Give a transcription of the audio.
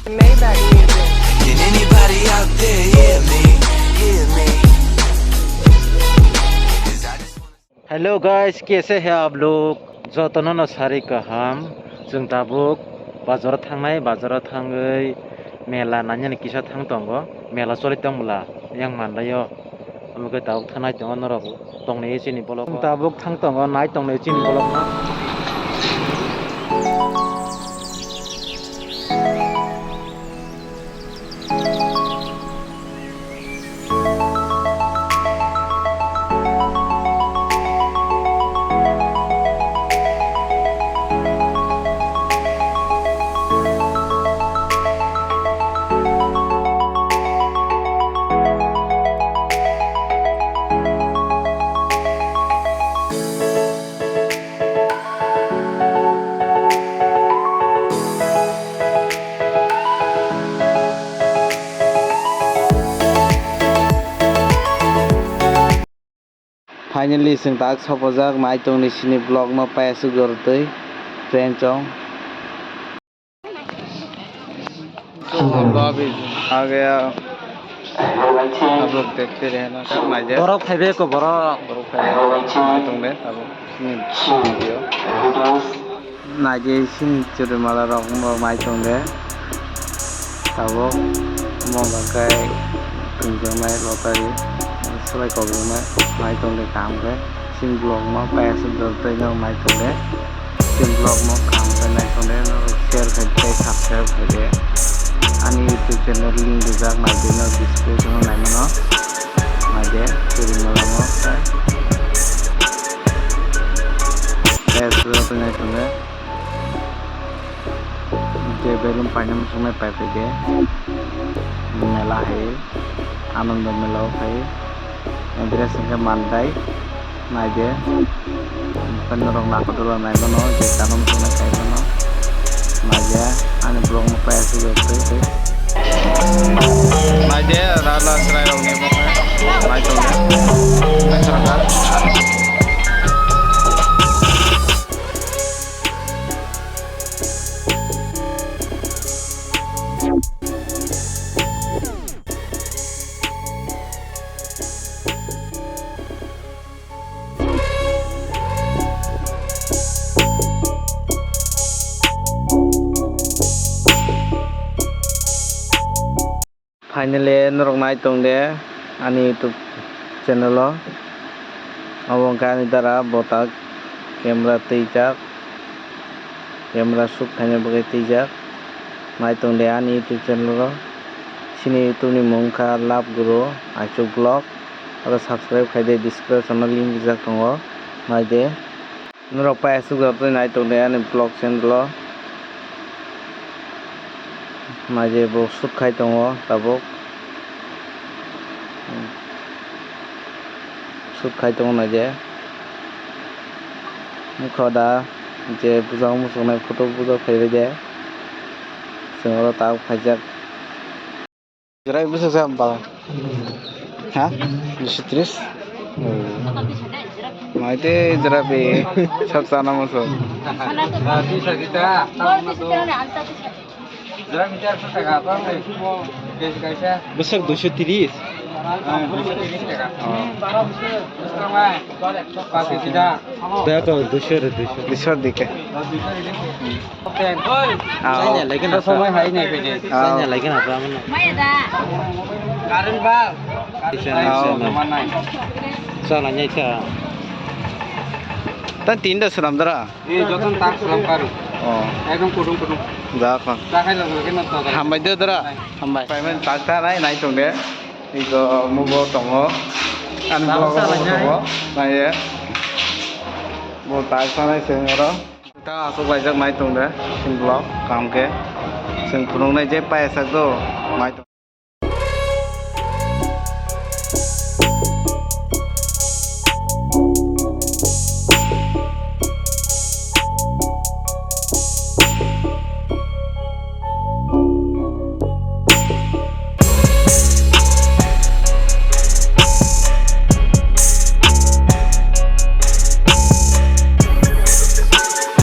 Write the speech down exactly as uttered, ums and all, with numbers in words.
Maybach music. Can anybody out there hear me? Hear me? Hello guys, kaise hai aap log? Jotono no sari kaham. Chwng tabuk bazar o thangnai, bazar o thangwi mela nainani kisa thang tongo. Mela choli tong bwla yang manlai o. Omo khe tabuk thangnai tongo norok tongnai chini bolok o. Tabuk thang tongo, nai tongnai chini bolok no. Finally, chwng tak sopojak, nai tongni sini vlog no paya aswk jorotwi, friend chong. Age ablok dekte rehna kar naide. Borok phaibe ko borok. Borok phaibe. Nai tongde abo. Sini video. Naide sini churi mala rok no nai tongde. Tabuk omo hwnba khe tongjaknai lottery, swlai kokjaknai, nai tongde kaham khe. Chini vlog no paya aswk jorotwi no nai tongde. Chini vlog no kaham khe nai tongde, no share khai tei subscribe khai de. Ani YouTube channel link rijak nai de, no description o nai mano. Nai de, churi mala no khe. Paya aswk jorotwi nai tongde. Je belum paina muchungnai pai pai de. Mela hai. Anando mela o khai. Dress hwnkhe mandai. Naide. Norok nakotor nai mano je chana muchungnai khai mano. Naide ani vlog no paya aswk jorotwi. Naide rala chwrai rok ni bo khai. Nai tongo. Nai tongo. Finally, norok nai tong de ani YouTube channel o. Abo wngkha ani dara botak camera twijak, camera shoot khaina bagwi twijak. Nai tong de ani YouTube channel o. Chini YouTube ni mung wngkha Love Guru Aichuk Vlog. Aro subscribe khai de, description o link rijak tongo, nai de. Norok paya aswk jorotwi nai tongdi ani vlog channel o. Naidi bo shoot khai tongo tabuk. Shoot khai tongo naidi. Wngkha da je bujak muchungnai photo bujak phaibai de. Chwng oro tabuk phaijak. Jora bwswk sa bala? Ha? Duiso tris? Mai tei jora be sab chana muchung. Bwswk duiso tris? Bwswk duiso re, duiso. Duiso dike. Aw. Saini lai kheno. Aw. Saini lai kheno, bwrang no. Maya da. Current ba. Isa, isa, isa. Chala nyai cha. Tan tinta swnam dara. Eh, joton tak swnam karu. Oh. Ekdom kudung kudung. Ja kha. Cha khai log log no to. Hambai de dara. Hambai. Payment tak ta nai nai tong de. Iko mubo tongo. Ani vlog o tongo. Nai ye. Bo tak ta nai se oro. Ta aswk laijak nai tong de, chwng vlog kaham khe. Chwng phunuknai je paiyasak do, nai tong.